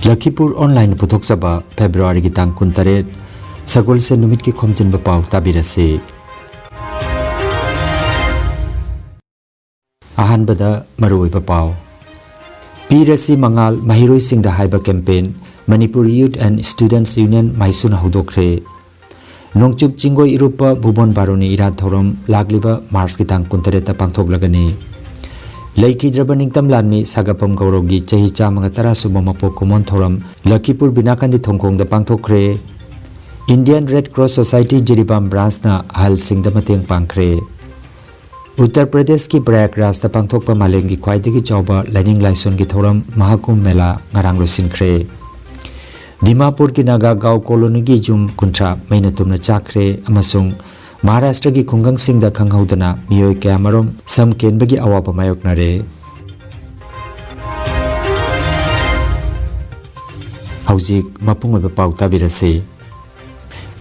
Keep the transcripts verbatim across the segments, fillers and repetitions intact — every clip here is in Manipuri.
ꯂꯈꯤꯄꯨꯔ ꯑꯣꯟꯂꯥꯏꯟ ꯄꯨꯊꯣꯛꯆꯕ ꯐꯦꯕ꯭ꯔꯨꯋꯥꯔꯤꯒꯤ ꯇꯥꯡ ꯀꯨꯟꯇꯔꯦꯠ, ꯁꯒꯣꯜꯁꯦꯟ ꯅꯨꯃꯤꯠꯀꯤ ꯈꯣꯝꯖꯤꯟꯕ ꯄꯥꯎ ꯇꯥꯕꯤꯔꯁꯤ꯫ ꯑꯍꯥꯟꯕꯗ ꯃꯔꯨꯑꯣꯏꯕ ꯄꯥꯎ꯫ ꯄꯤꯔꯁꯤ ꯃꯉꯥꯜ ꯃꯍꯩꯔꯣꯏꯁꯤꯡꯗ ꯍꯥꯏꯕ campaign Manipur Youth and Students Union ꯃꯥꯏꯁꯨꯅ ꯍꯧꯗꯣꯛꯈ꯭ꯔꯦ꯫ ꯅꯣꯡꯆꯨꯞ ꯆꯤꯡꯒꯣꯏ ꯏꯔꯨꯞꯄ ꯚꯨꯕꯣꯟ ꯕꯥꯔꯣꯅꯤ ꯏꯔꯥꯠ ꯊꯧꯔꯝ ꯂꯥꯛꯂꯤꯕ ꯃꯥꯔꯆꯀꯤ ꯇꯥꯡ ꯀꯨꯟꯇꯔꯦꯠꯇ ꯄꯥꯡꯊꯣꯛꯂꯒꯅꯤ꯫ ꯂꯩꯈꯤꯗ꯭ꯔꯕ ꯅꯤꯡꯇꯝ ꯂꯥꯟꯃꯤ ꯁꯥꯒꯥꯄꯝ ꯒꯧꯔꯧꯒꯤ ꯆꯍꯤ ꯆꯥꯝꯃꯒ ꯇꯔꯥ ꯁꯨꯕ ꯃꯄꯣꯛ ꯀꯨꯝꯑꯣꯟ ꯊꯧꯔꯝ ꯂꯈꯤꯄꯨꯔ ꯕꯤꯅꯥꯀꯥꯟꯗꯤ ꯊꯣꯡꯈꯣꯡꯗ ꯄꯥꯡꯊꯣꯛꯈ꯭ꯔꯦ꯫ Indian Red Cross Society Jiribam branchꯅ ꯑꯍꯜꯁꯤꯡꯗ ꯃꯇꯦꯡ ꯄꯥꯡꯈ꯭ꯔꯦ꯫ ꯎꯠꯇꯔ ꯄ꯭ꯔꯗꯦꯁꯀꯤ ꯄ꯭ꯔꯌꯥꯒꯔꯥꯖꯇ ꯄꯥꯡꯊꯣꯛꯄ ꯃꯥꯂꯦꯝꯒꯤ ꯈ꯭ꯋꯥꯏꯗꯒꯤ ꯆꯥꯎꯕ ꯂꯥꯏꯅꯤꯡ ꯂꯥꯏꯁꯣꯟꯒꯤ ꯊꯧꯔꯝ ꯃꯍꯥꯀꯨꯝꯚ ꯃꯦꯂꯥ ꯉꯔꯥꯡ ꯂꯣꯏꯁꯤꯟꯈ꯭ꯔꯦ꯫ ꯗꯤꯃꯥꯄꯨꯔꯒꯤ ꯅꯥꯒꯥ ꯒꯥꯎ ꯀꯣꯂꯣꯅꯤꯒꯤ ꯌꯨꯝ ꯀꯨꯟꯊ꯭ꯔꯥ ꯃꯩꯅ ꯇꯨꯝꯅ ꯆꯥꯛꯈ꯭ꯔꯦ ꯑꯃꯁꯨꯡ ꯃꯍꯥꯔꯥꯁꯇ꯭ꯔꯒꯤ ꯈꯨꯡꯒꯪꯁꯤꯡꯗ ꯈꯪꯍꯧꯗꯅ ꯃꯤꯑꯣꯏ ꯀꯌꯥꯃꯔꯨꯝ ꯁꯝ ꯀꯦꯟꯕꯒꯤ ꯑꯋꯥꯕ ꯃꯥꯌꯣꯛꯅꯔꯦ꯫ ꯍꯧꯖꯤꯛ ꯃꯄꯨꯡ ꯑꯣꯏꯕ ꯄꯥꯎ ꯇꯥꯕꯤꯔꯁꯤ꯫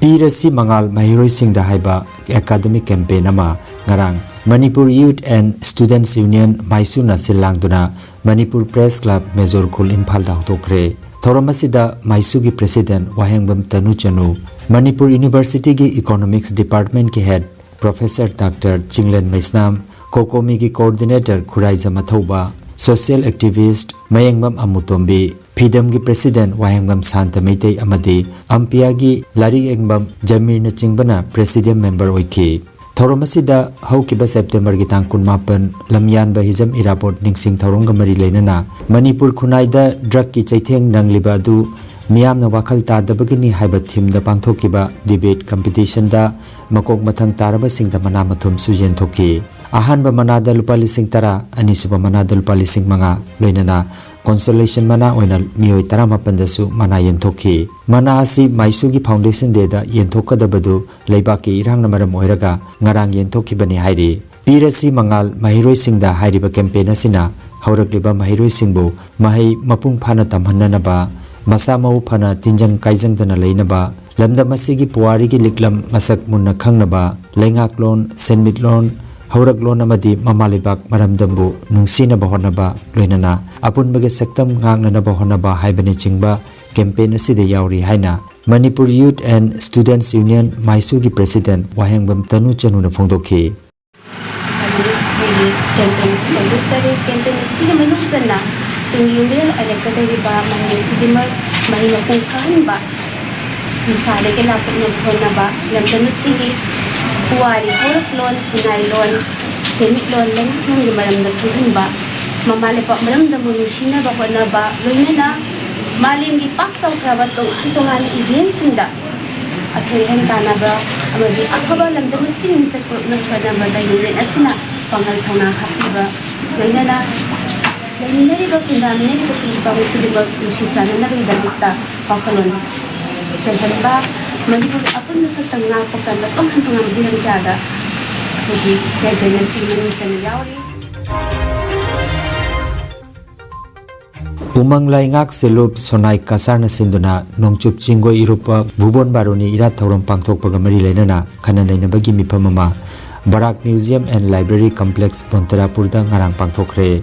ꯄꯤꯔꯁꯤ ꯃꯉꯥꯜ ꯃꯍꯩꯔꯣꯏꯁꯤꯡꯗ ꯍꯥꯏꯕ academic campaign ꯑꯃ ꯉꯔꯥꯡ Manipur Youth and Students Union ꯃꯥꯏꯁꯨꯅ ꯁꯤꯜ ꯂꯥꯡꯗꯨꯅ Manipur Press Club Majorkhul ꯏꯝꯐꯥꯜꯗ ꯍꯧꯗꯣꯛꯈ꯭ꯔꯦ꯫ ꯊꯧꯔꯝ ꯑꯁꯤꯗ ꯃꯥꯏꯁꯨꯒꯤ president ꯋꯥꯍꯦꯡꯕꯝ ꯇꯅꯨ ꯆꯅꯨ, ꯃꯅꯤꯄꯨꯔ Universityꯒꯤ Economics Departmentꯀꯤ head Professor Doctor Chinglen Meisnam, ꯀꯣꯀꯣꯃꯤꯒꯤ coordinator Khuraijam Athouba, social activist Mayengbam Amutombi, ꯐꯤꯗꯝꯒꯤ president ꯋꯥꯍꯦꯡꯕꯝ ꯁꯥꯟꯇ ꯃꯩꯇꯩ ꯑꯃꯗꯤ ꯑꯝꯄꯤꯌꯥꯒꯤ ꯂꯥꯏꯔꯤꯛ ꯌꯦꯡꯕꯝ ꯖꯃꯤꯔꯅꯆꯤꯡꯕꯅ president member ꯑꯣꯏꯈꯤ꯫ ꯊꯧꯔꯝ ꯑꯁꯤꯗ ꯍꯧꯈꯤꯕ Septemberꯒꯤ ꯇꯥꯡ ꯀꯨꯟꯃꯥꯄꯟ ꯂꯝꯌꯥꯟꯕ ꯍꯤꯖꯝ ꯏꯔꯥꯕꯣꯠ ꯅꯤꯡꯁꯤꯡ ꯊꯧꯔꯝꯒ ꯃꯔꯤ ꯂꯩꯅꯅ ꯃꯅꯤꯄꯨꯔ ꯈꯨꯟꯅꯥꯏꯗ drugꯀꯤ ꯆꯩꯊꯦꯡ ꯅꯪꯂꯤꯕ ꯑꯗꯨ ꯃꯤꯌꯥꯝꯅ ꯋꯥꯈꯜ ꯇꯥꯗꯕꯒꯤꯅꯤ ꯍꯥꯏꯕ themeꯗ ꯄꯥꯡꯊꯣꯛꯈꯤꯕ debate competitionꯗ ꯃꯀꯣꯛ ꯃꯊꯪ ꯇꯥꯔꯕꯁꯤꯡꯗ ꯃꯅꯥ ꯃꯊꯨꯝꯁꯨ ꯌꯦꯟꯊꯣꯛꯈꯤ꯫ ꯑꯍꯥꯟꯕ ꯃꯅꯥꯗ ꯂꯨꯄꯥ ꯂꯤꯁꯤꯡ ꯇꯔꯥ, ꯑꯅꯤꯁꯨꯕ ꯃꯅꯥꯗ ꯂꯨꯄꯥ ꯂꯤꯁꯤꯡ ꯃꯉꯥ, ꯂꯣꯏꯅꯅ consolation ꯃꯅꯥ ꯑꯣꯏꯅ ꯃꯤꯑꯣꯏ ꯇꯔꯥꯃꯥꯄꯟꯗꯁꯨ ꯃꯅꯥ ꯌꯦꯟꯊꯣꯛꯈꯤ꯫ ꯃꯅꯥ ꯑꯁꯤ ꯃꯥꯏꯁꯨꯒꯤ Foundation Dayꯗ ꯌꯦꯟꯊꯣꯛꯀꯗꯕꯗꯨ ꯂꯩꯕꯥꯛꯀꯤ ꯏꯔꯥꯡꯅ ꯃꯔꯝ ꯑꯣꯏꯔꯒ ꯉꯔꯥꯡ ꯌꯦꯟꯊꯣꯛꯈꯤꯕꯅꯤ ꯍꯥꯏꯔꯤ꯫ ꯄꯤꯔꯁꯤ ꯃꯉꯥꯜ ꯃꯍꯩꯔꯣꯏꯁꯤꯡꯗ ꯍꯥꯏꯔꯤꯕ campaign ꯑꯁꯤꯅ ꯍꯧꯔꯛꯂꯤꯕ ꯃꯍꯩꯔꯣꯏꯁꯤꯡꯕꯨ ꯃꯍꯩ ꯃꯄꯨꯡ ꯐꯥꯅ ꯇꯝꯍꯟꯅꯅꯕ, ꯃꯁꯥ ꯃꯎ ꯐꯅ ꯇꯤꯟꯖꯪ ꯀꯥꯏꯖꯪꯗꯅ ꯂꯩꯅꯕ, ꯂꯝꯗꯝ ꯑꯁꯤꯒꯤ ꯄꯨꯋꯥꯔꯤꯒꯤ ꯂꯤꯛꯂꯝ ꯃꯁꯛ ꯃꯨꯟꯅ ꯈꯪꯅꯕ, ꯂꯩꯉꯥꯛꯂꯣꯟ, ꯁꯦꯟꯃꯤꯠꯂꯣꯟ, ꯍꯧꯔꯛꯂꯣꯟ ꯑꯃꯗꯤ ꯃꯃꯥ ꯂꯩꯕꯥꯛ ꯃꯔꯝꯗꯝꯕꯨ ꯅꯨꯡꯁꯤꯅꯕ ꯍꯣꯠꯅꯕ, ꯂꯣꯏꯅꯅ ꯑꯄꯨꯟꯕꯒꯤ ꯁꯛꯇꯝ ꯉꯥꯛꯅꯅꯕ ꯍꯣꯠꯅꯕ ꯍꯥꯏꯕꯅꯆꯤꯡꯕ campaign ꯑꯁꯤꯗ ꯌꯥꯎꯔꯤ ꯍꯥꯏꯅ Manipur Youth and Students Union ꯃꯥꯏꯁꯨꯒꯤ president Wahengbam ꯇꯅꯨ ꯆꯅꯨꯅ ꯐꯣꯡꯗꯣꯛꯈꯤ꯫ ꯑꯩꯈꯣꯏꯒꯤ campaign ꯑꯁꯤ ꯍꯧꯗꯣꯛꯆꯔꯤ꯫ Campaign ꯑꯁꯤꯒꯤ ꯃꯅꯨꯡ ꯆꯟꯅ ꯇꯨꯡꯒꯤ ꯃꯤꯔꯣꯜ ꯑꯣꯏꯔꯛꯀꯗꯧꯔꯤꯕ ꯃꯍꯩꯔꯣꯏ ꯈꯨꯗꯤꯡꯃꯛ ꯃꯍꯩ ꯃꯄꯨꯡ ꯐꯥꯍꯟꯕ, ꯅꯤꯁꯥꯗꯒꯤ ꯂꯥꯞꯊꯣꯛꯅꯕ ꯍꯣꯠꯅꯕ, ꯂꯝꯗꯝ ꯑꯁꯤꯒꯤ ꯄꯨꯋꯥꯔꯤ, ꯍꯧꯔꯛꯂꯣꯟ, ꯈꯨꯟꯅꯥꯏꯂꯣꯟ, ꯁꯦꯟꯃꯤꯠꯂꯣꯟ, ꯂꯩꯉꯥꯛꯂꯣꯟꯒꯤ ꯃꯔꯝꯗ ꯈꯪꯍꯟꯕ, ꯃꯃꯥ ꯂꯩꯄꯥꯛ ꯃꯔꯝꯗꯕꯨ ꯅꯨꯡꯁꯤꯅꯕ ꯍꯣꯠꯅꯕ, ꯂꯣꯏꯅꯅ ꯃꯥꯂꯦꯝꯒꯤ ꯄꯥꯛ ꯆꯥꯎꯈ꯭ꯔꯕ ꯇꯣꯉꯥꯟ ꯇꯣꯉꯥꯟꯕ eventꯁꯤꯡꯗ ꯑꯊꯣꯏ ꯑꯍꯦꯟ ꯇꯥꯟꯅꯕ ꯑꯃꯗꯤ ꯑꯐꯕ ꯂꯝꯗꯝ ꯑꯁꯤꯒꯤ ꯃꯁꯛ ꯄꯨꯔꯛꯅꯕ ꯍꯣꯠꯅꯕꯗ union ꯑꯁꯤꯅ ꯄꯥꯡꯒꯜ ꯊꯧꯅꯥ ꯍꯥꯞꯄꯤꯕ, ꯂꯣꯏꯅꯅ ꯂꯩꯃꯤꯟꯅꯔꯤꯕ, ꯈꯨꯟꯗꯥꯃꯤꯟꯅꯔꯤꯕ ꯏꯄꯥ ꯈꯨꯗꯤꯡꯃꯛ ꯅꯨꯡꯁꯤ ꯆꯥꯟꯅꯅꯕꯒꯤꯗꯃꯛꯇ ꯋꯥꯈꯜꯂꯣꯟ ꯆꯦꯜꯍꯟꯕ, ꯃꯅꯤꯄꯨꯔꯒꯤ ꯑꯄꯨꯟꯕ ꯁꯛꯇꯝ ꯉꯥꯛꯄ ꯀꯟꯕ ꯇꯣꯉꯥꯟ ꯇꯣꯉꯥꯟꯕ ꯍꯤꯔꯝ ꯀꯌꯥꯗ ꯑꯩꯈꯣꯏꯒꯤ campaign ꯑꯁꯤ ꯃꯅꯨꯡ ꯆꯟꯅ ꯌꯥꯎꯔꯤ꯫ ꯎꯃꯪ ꯂꯥꯏꯉꯥꯛ ꯁꯦꯂꯨꯞ ꯁꯣꯅꯥꯏ ꯀꯁꯥꯔꯅ ꯁꯤꯟꯗꯨꯅ ꯅꯣꯡꯆꯨꯞ ꯆꯤꯡꯒꯣꯏ ꯏꯔꯨꯞꯄ ꯚꯨꯕꯣꯟ ꯕꯥꯔꯣꯅꯤ ꯏꯔꯥꯠ ꯊꯧꯔꯝ ꯄꯥꯡꯊꯣꯛꯄꯒ ꯃꯔꯤ ꯂꯩꯅꯅ ꯈꯟꯅ ꯅꯩꯅꯕꯒꯤ ꯃꯤꯐꯝ ꯑꯃ ꯕꯔꯥꯛ Museum and Library Complex ꯕꯣꯟꯇꯦꯔꯥꯄꯨꯔꯗ ꯉꯔꯥꯡ ꯄꯥꯡꯊꯣꯛꯈ꯭ꯔꯦ꯫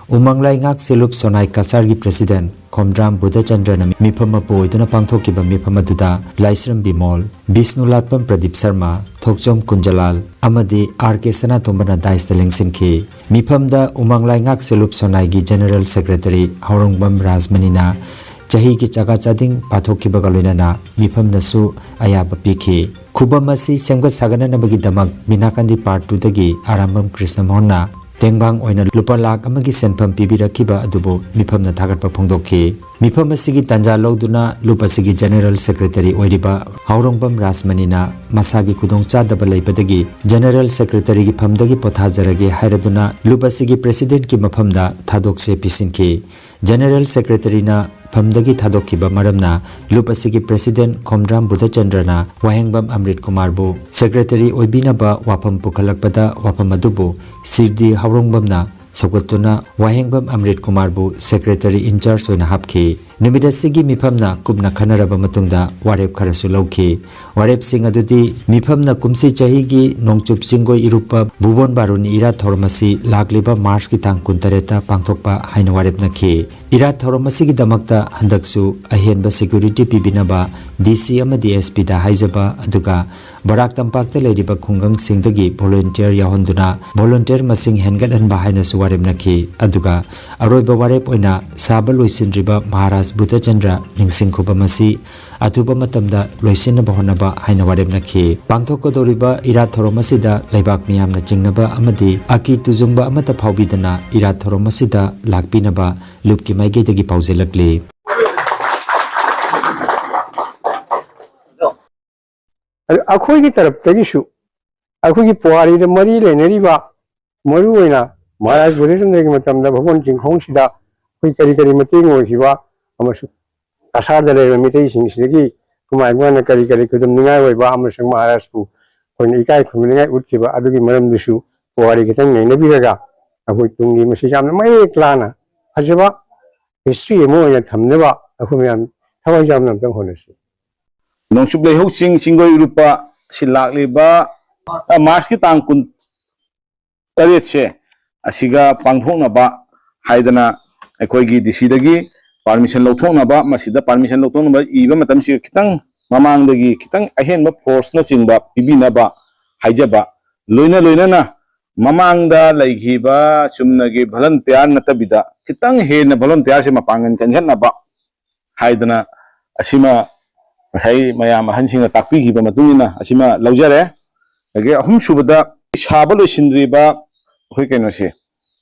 ꯎꯃꯪ ꯂꯥꯏꯉꯥꯛ ꯁꯦꯂꯨꯞ ꯁꯣꯅꯥꯏ ꯀꯁꯥꯔꯒꯤ president ꯈꯣꯝꯗ꯭ꯔꯥꯝ ꯕꯨꯙꯆꯟꯗ꯭ꯔꯅ ꯃꯤꯐꯝ ꯃꯄꯨ ꯑꯣꯏꯗꯨꯅ ꯄꯥꯡꯊꯣꯛꯈꯤꯕ ꯃꯤꯐꯝ ꯑꯗꯨꯗ ꯂꯥꯏꯁ꯭ꯔꯝ ꯕꯤꯃꯣꯜ, ꯕꯤꯁꯅꯨ ꯂꯥꯠꯄꯝ ꯄ꯭ꯔꯗꯤꯞ ꯁꯔꯃ, ꯊꯣꯛꯆꯣꯝ ꯀꯨꯟꯖꯂꯥꯜ ꯑꯃꯗꯤ ꯑꯥꯔ ꯀꯦ ꯁꯅꯥꯇꯣꯝꯕꯅ dais ꯇ ꯂꯦꯡꯁꯤꯟꯈꯤ꯫ ꯃꯤꯐꯝꯗ ꯎꯃꯪ ꯂꯥꯏꯉꯥꯛ ꯁꯦꯂꯨꯞ ꯁꯣꯅꯥꯏꯒꯤ general secretary ꯍꯥꯎꯔꯣꯡꯕꯝ ꯔꯥꯖꯃꯅꯤꯅ ꯆꯍꯤꯒꯤ ꯆꯥꯒꯥ ꯆꯥꯗꯤꯡ ꯄꯥꯊꯣꯛꯈꯤꯕꯒ ꯂꯣꯏꯅꯅ ꯃꯤꯐꯝꯅꯁꯨ ꯑꯌꯥꯕ ꯄꯤꯈꯤ꯫ ꯈꯨꯕꯝ ꯑꯁꯤ ꯁꯦꯝꯒꯠ ꯁꯥꯒꯠꯅꯅꯕꯒꯤꯗꯃꯛ ꯃꯤꯅꯥꯀꯥꯟꯗꯤ part two ꯗꯒꯤ ꯑꯔꯥꯝꯕꯝ ꯀ꯭ꯔꯤꯁꯅꯃꯣꯍꯟꯅ ꯇꯦꯡꯕꯥꯡ ꯑꯣꯏꯅ ꯂꯨꯄꯥ ꯂꯥꯈ ꯑꯃꯒꯤ ꯁꯦꯟꯐꯝ ꯄꯤꯕꯤꯔꯛꯈꯤꯕ ꯑꯗꯨꯕꯨ ꯃꯤꯐꯝꯅ ꯊꯥꯒꯠꯄ ꯐꯣꯡꯗꯣꯛꯈꯤ꯫ ꯃꯤꯐꯝ ꯑꯁꯤꯒꯤ ꯇꯥꯟꯖꯥ ꯂꯧꯗꯨꯅ ꯂꯨꯞ ꯑꯁꯤꯒꯤ general secretary ꯑꯣꯏꯔꯤꯕ ꯍꯥꯎꯔꯣꯡꯕꯝ ꯔꯥꯖꯃꯅꯤꯅ ꯃꯁꯥꯒꯤ ꯈꯨꯗꯣꯡꯆꯥꯗꯕ ꯂꯩꯕꯗꯒꯤ general secretary ꯒꯤ ꯐꯝꯗꯒꯤ ꯄꯣꯊꯥꯖꯔꯒꯦ ꯍꯥꯏꯔꯗꯨꯅ ꯂꯨꯞ ꯑꯁꯤꯒꯤ president ꯀꯤ ꯃꯐꯝꯗ ꯊꯥꯗꯣꯛꯆꯦ ꯄꯤꯁꯤꯟꯈꯤ꯫ General secretary ꯅ ꯐꯝꯗꯒꯤ ꯊꯥꯗꯣꯛꯈꯤꯕ ꯃꯔꯝꯅ ꯂꯨꯞ ꯑꯁꯤꯒꯤ president ꯈꯣꯝꯗ꯭ꯔꯥꯝ ꯕꯨꯙꯆꯟꯗ꯭ꯔꯅ ꯋꯥꯍꯦꯡꯕꯝ ꯑꯃ꯭ꯔꯤꯠ ꯀꯨꯃꯥꯔꯕꯨ secretary ꯑꯣꯏꯕꯤꯅꯕ ꯋꯥꯐꯝ ꯄꯨꯈꯠꯂꯛꯄꯗ ꯋꯥꯐꯝ ꯑꯗꯨꯕꯨ ꯁꯤꯔꯗꯤ ꯍꯥꯎꯔꯣꯡꯕꯝꯅ ꯁꯧꯒꯠꯇꯨꯅ ꯋꯥꯍꯦꯡꯕꯝ ꯑꯃ꯭ꯔꯤꯠ ꯀꯨꯃꯥꯔꯕꯨ secretary in charge ꯑꯣꯏꯅ ꯍꯥꯞꯈꯤ꯫ ꯅꯨꯃꯤꯠ ꯑꯁꯤꯒꯤ ꯃꯤꯐꯝꯅ ꯀꯨꯞꯅ ꯈꯟꯅꯔꯕ ꯃꯇꯨꯡꯗ ꯋꯥꯔꯦꯞ ꯈꯔꯁꯨ ꯂꯧꯈꯤ꯫ ꯋꯥꯔꯦꯞꯁꯤꯡ ꯑꯗꯨꯗꯤ ꯃꯤꯐꯝꯅ ꯀꯨꯝꯁꯤ ꯆꯍꯤꯒꯤ ꯅꯣꯡꯆꯨꯞ ꯆꯤꯡꯒꯣꯏ ꯏꯔꯨꯞꯄ ꯚꯨꯕꯣꯟ ꯕꯥꯔꯨꯅꯤ ꯏꯔꯥꯠ ꯊꯧꯔꯝ ꯑꯁꯤ ꯂꯥꯛꯂꯤꯕ ꯃꯥꯔꯆꯀꯤ ꯇꯥꯡ ꯀꯨꯟꯇꯔꯦꯠꯇ ꯄꯥꯡꯊꯣꯛꯄ ꯍꯥꯏꯅ ꯋꯥꯔꯦꯞꯅꯈꯤ꯫ ꯏꯔꯥꯠ ꯊꯧꯔꯝ ꯑꯁꯤꯒꯤꯗꯃꯛꯇ ꯍꯟꯗꯛꯁꯨ ꯑꯍꯦꯟꯕ ꯁꯦꯀ꯭ꯌꯨꯔꯤꯇꯤ ꯄꯤꯕꯤꯅꯕ ꯗꯤ ꯁꯤ ꯑꯃꯗꯤ ꯑꯦꯁ ꯄꯤꯗ ꯍꯥꯏꯖꯕ, ꯑꯗꯨꯒ ꯕꯔꯥꯛ ꯇꯝꯄꯥꯛꯇ ꯂꯩꯔꯤꯕ ꯈꯨꯡꯒꯪꯁꯤꯡꯗꯒꯤ ꯚꯣꯂꯨꯟꯇꯤꯌꯔ ꯌꯥꯎꯍꯟꯗꯨꯅ ꯚꯣꯂꯨꯟꯇꯤꯌꯔ ꯃꯁꯤꯡ ꯍꯦꯟꯒꯠꯍꯟꯕ ꯍꯥꯏꯅꯁꯨ ꯋꯥꯔꯦꯞꯅꯈꯤ꯫ ꯑꯗꯨꯒ ꯑꯔꯣꯏꯕ ꯋꯥꯔꯦꯞ ꯑꯣꯏꯅ ꯁꯥꯕ ꯂꯣꯏꯁꯤꯟꯗ꯭ꯔꯤꯕ ꯃꯍꯥꯔꯥꯖ ꯕꯨꯙꯆꯟꯗ꯭ꯔ ꯅꯤꯡꯁꯤꯡ ꯈꯨꯕꯝ ꯑꯁꯤ ꯑꯊꯨꯕ ꯃꯇꯝꯗ ꯂꯣꯏꯁꯤꯟꯅꯕ ꯍꯣꯠꯅꯕ ꯍꯥꯏꯅ ꯋꯥꯔꯦꯞꯅꯈꯤ꯫ ꯄꯥꯡꯊꯣꯛꯀꯗꯧꯔꯤꯕ ꯏꯔꯥꯠ ꯊꯧꯔꯝ ꯑꯁꯤꯗ ꯂꯩꯕꯥꯛ ꯃꯤꯌꯥꯝꯅ ꯆꯤꯡꯅꯕ ꯑꯃꯗꯤ ꯑꯀꯤ ꯇꯨꯖꯨꯡꯕ ꯑꯃꯠꯇ ꯐꯥꯎꯕꯤꯗꯅ ꯏꯔꯥꯠ ꯊꯧꯔꯝ ꯑꯁꯤꯗ ꯂꯥꯛꯄꯤꯅꯕ ꯂꯨꯞꯀꯤ ꯃꯥꯏꯀꯩꯗꯒꯤ ꯄꯥꯎꯖꯦꯜꯂꯛꯂꯤ꯫ ꯑꯗꯨ ꯑꯩꯈꯣꯏꯒꯤ ꯇꯔꯞꯇꯒꯤꯁꯨ ꯑꯩꯈꯣꯏꯒꯤ ꯄꯨꯋꯥꯔꯤꯗ ꯃꯔꯤ ꯂꯩꯅꯔꯤꯕ, ꯃꯔꯨꯑꯣꯏꯅ ꯃꯍꯥꯔꯥꯖ ꯕꯨꯙꯆꯟꯗ꯭ꯔꯒꯤ ꯃꯇꯝꯗ ꯚꯥꯃꯣꯟ ꯆꯤꯡꯈꯣꯡꯁꯤꯗ ꯑꯩꯈꯣꯏ ꯀꯔꯤ ꯀꯔꯤ ꯃꯇꯦꯡ ꯑꯣꯏꯈꯤꯕ ꯑꯃꯁꯨꯡ ꯀꯁꯥꯔꯗ ꯂꯩꯔꯤꯕ ꯃꯤꯇꯩꯁꯤꯡꯁꯤꯗꯒꯤ ꯈꯨꯃꯥꯏ ꯏꯃꯥꯅ ꯀꯔꯤ ꯀꯔꯤ ꯈꯨꯗꯝꯅꯤꯡꯉꯥꯏ ꯑꯣꯏꯕ ꯑꯃꯁꯨꯡ ꯃꯍꯥꯔꯥꯖꯄꯨ ꯑꯩꯈꯣꯏꯅ ꯏꯀꯥꯏ ꯈꯨꯝꯅꯅꯤꯡꯉꯥꯏ ꯎꯠꯈꯤꯕ ꯑꯗꯨꯒꯤ ꯃꯔꯝꯗꯨꯁꯨ ꯄꯨꯋꯥꯔꯤ ꯈꯤꯇꯪ ꯅꯩꯅꯕꯤꯔꯒ ꯑꯩꯈꯣꯏ ꯇꯨꯡꯒꯤ ꯃꯁꯤ ꯌꯥꯝꯅ ꯃꯌꯦꯛ ꯂꯥꯅ ꯐꯖꯕ ꯍꯤꯁꯇ꯭ꯔꯤ ꯑꯃ ꯑꯣꯏꯅ ꯊꯝꯅꯕ ꯑꯩꯈꯣꯏ ꯃꯌꯥꯝ ꯊꯋꯥꯏ ꯌꯥꯎꯅ ꯑꯝꯇꯪ ꯍꯣꯠꯅꯁꯤ꯫ ꯅꯣꯡꯆꯨꯞ ꯂꯩꯍꯧ ꯆꯤꯡ ꯆꯤꯡꯒꯣꯏ ꯏꯔꯨꯞꯄ ꯑꯁꯤ ꯂꯥꯛꯂꯤꯕ, ꯑ, ꯃꯥꯔꯆꯀꯤ ꯇꯥꯡ ꯀꯨꯟ ꯇꯔꯦꯠꯁꯦ ꯑꯁꯤꯒ ꯄꯥꯡꯊꯣꯛꯅꯕ ꯍꯥꯏꯗꯅ ꯑꯩꯈꯣꯏꯒꯤ ꯗꯤ ꯁꯤꯗꯒꯤ ꯄꯥꯔꯃꯤꯁꯟ ꯂꯧꯊꯣꯛꯅꯕ, ꯃꯁꯤꯗ ꯄꯥꯔꯃꯤꯁꯟ ꯂꯧꯊꯣꯛꯅꯕ ꯏꯕ ꯃꯇꯝꯁꯤꯗ ꯈꯤꯇꯪ ꯃꯃꯥꯡꯗꯒꯤ ꯈꯤꯇꯪ ꯑꯍꯦꯟꯕ ꯐꯣꯔꯁꯅꯆꯤꯡꯕ ꯄꯤꯕꯤꯅꯕ ꯍꯥꯏꯖꯕ, ꯂꯣꯏꯅ ꯂꯣꯏꯅꯅ ꯃꯃꯥꯡꯗ ꯂꯩꯈꯤꯕ ꯆꯨꯝꯅꯒꯤ ꯚꯣꯂꯟꯇꯤꯌꯥꯔ ꯅꯠꯇꯕꯤꯗ ꯈꯤꯇꯪ ꯍꯦꯟꯅ ꯚꯣꯂꯟꯇꯤꯌꯥꯔꯁꯦ ꯃꯄꯥꯡꯒꯜ ꯀꯟꯈꯠꯅꯕ ꯍꯥꯏꯗꯅ ꯑꯁꯤꯃ ꯉꯁꯥꯏ ꯃꯌꯥꯝ ꯑꯍꯟꯁꯤꯡꯅ ꯇꯥꯛꯄꯤꯈꯤꯕ ꯃꯇꯨꯡ ꯏꯟꯅ ꯑꯁꯤꯃ ꯂꯧꯖꯔꯦ꯫ ꯑꯗꯒꯤ ꯑꯍꯨꯝꯁꯨꯕꯗ ꯁꯥꯕ ꯂꯣꯏꯁꯤꯟꯗ꯭ꯔꯤꯕ ꯑꯩꯈꯣꯏ ꯀꯩꯅꯣꯁꯦ,